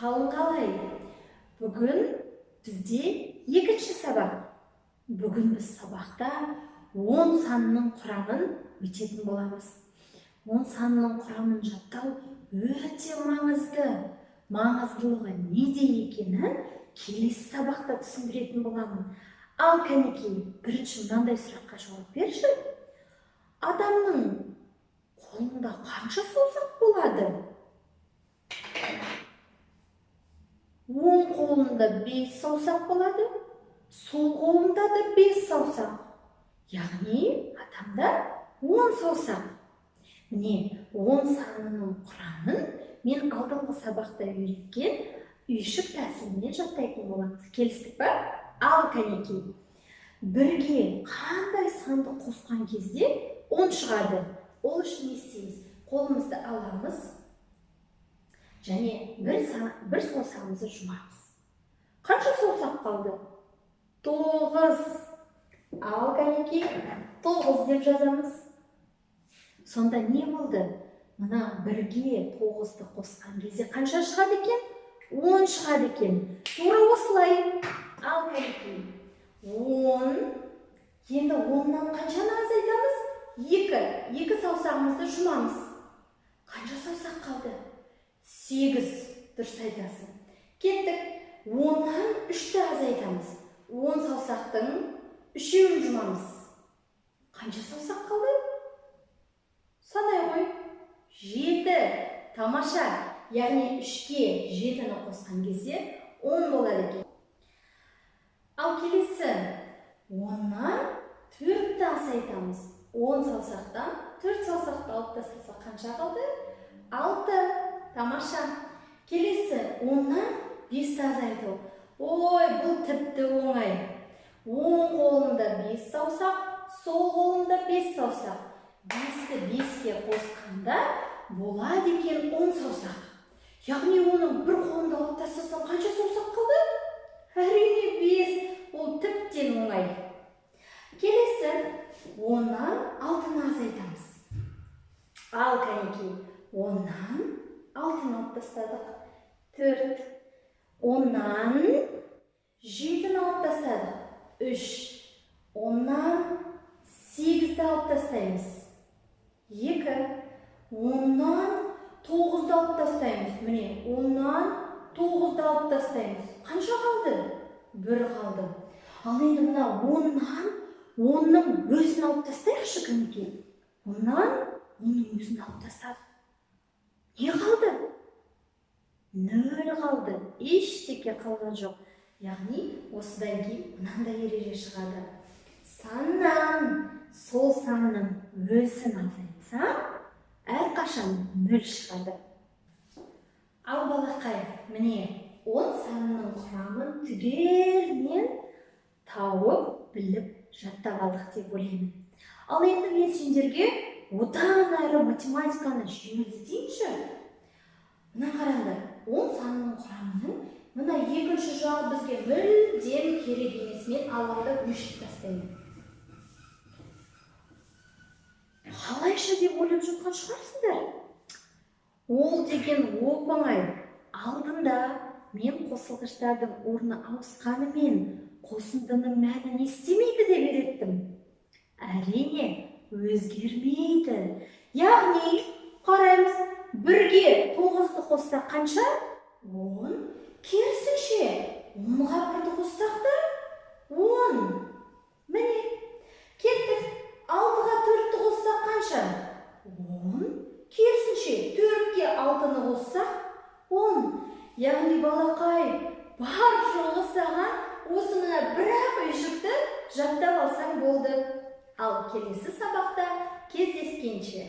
Қалың қалай? Бүгін бізде екінші сабақ. Бүгін біз сабақта 10 санының құрамын өтетін боламыз. 10 санының құрамын жаттау өте маңызды. Маңыздылығы неде екенін келесі сабақта түсіндіретін боламын. Ал кәнекей, бірінші мынандай сұраққа жауап берші. Адамның қолында қанша саусақ болады? Оң қолында 5 саусақ болады, сол қолында да 5 саусақ. Яғни адамда 10 саусақ. Міне, 10 санының құрамын мен алдыңғы сабақта үйреткен үйшік тәсілімен жаттайтын боламыз. Келістік па? Ал кәнекей, бірге қандай санды қосқан кезде 10 шығады? Ол үшін не істейміз? Қолымызды аламыз және бір саусағымызды жұмамыз. Қанша саусақ қалды? 9. Ал кәнекей, 9 деп жазамыз. Сонда не болды? Мына бірге 9-ды қосқан кезде қанша шығады екен? 10 шығады екен. Тура осылай. Ал кәнекей, 10. Енді 10-нан қаншаны азайтамыз? 2. 2 саусағымызды жұмамыз. Қанша саусақ қалды? 8. Дұрыс айтасың. Кеттік. 10-нан 3-ті азайтамыз. 10 саусақтың 3-еуін жұмамыз. Қанша саусақ қалды? Санай ғой. 7. Тамаша. Яғни 3-ке 7-ні қосқан кезде 10 болады екен. Ал келесі 10-нан 4-ті азайтамыз. 10 саусақтан 4 саусақты алып тастасақ қанша қалды? 6. Тамаша. Келесі 10-нан 5-ті азайту. Ой, бұл тіпті оңай. Оң қолында 5 саусақ, сол қолында 5 саусақ. 5-ті 5-ке қосқанда болады екен 10 саусақ. Яғни оның бір қолында алып тастасам қанша саусақ қалды? Әрине 5. Ол тіптен оңай. Келесі 10-нан 6-ны азайтамыз. Ал кәнекей, 10-нан 6-ны алып тастадық. 4. 10-нан 7-ні алып тастадық. 3. 10-нан 8-ді алып тастаймыз. 2. 10-нан 9-ды алып тастаймыз. Міне, 10-нан 9-ды алып тастаймыз. Қанша қалды? 1 қалды. Ал енді мына 10-нан 10-ның өзін алып тастайықшы кәнекей. 10-нан 10-ның өзін алып тастадық. Не қалды? 0 қалды. Ештеңе қалған жоқ. Яғни осыдан кейін мынандай ереже шығады. Саннан сол санның өзін азайтсаң, әрқашан 0 шығады. Ал балақай, міне 10 санның құрамын түгелмен тауып, біліп, жаттап алдық деп ойлаймын. Ал енді мен сендерге одан әрі математиканы жеңілдетейінші. Мына қараңдар, 10 санның құрамының мына екінші жағы бізге мүлдем керек емес. Мен аламды өшіріп тастаймын. Қалайша деп ойлап жатқан шығарсыңдар. Ол деген оп-оңай. Алдында мен қосылғыштардың орны ауысқанымен қосындының мәні не істемейді деп үйреттім. Әрине, өзгермейді. Яғни, қараймыз, бірге 9-ды қоссақ қанша? 10. Керісінше, 10-ға 1-ді қоссақ та 10. Міне, кеттік. 6-ға 4-ті қоссақ қанша? 10. Керісінше, 4-ке 6-ны қоссақ 10. Яғни, балақай, бар жоғы саған осы мына бір-ақ үйшікті жаттап алсаң болды. Ал келесі сабақта кездескенше.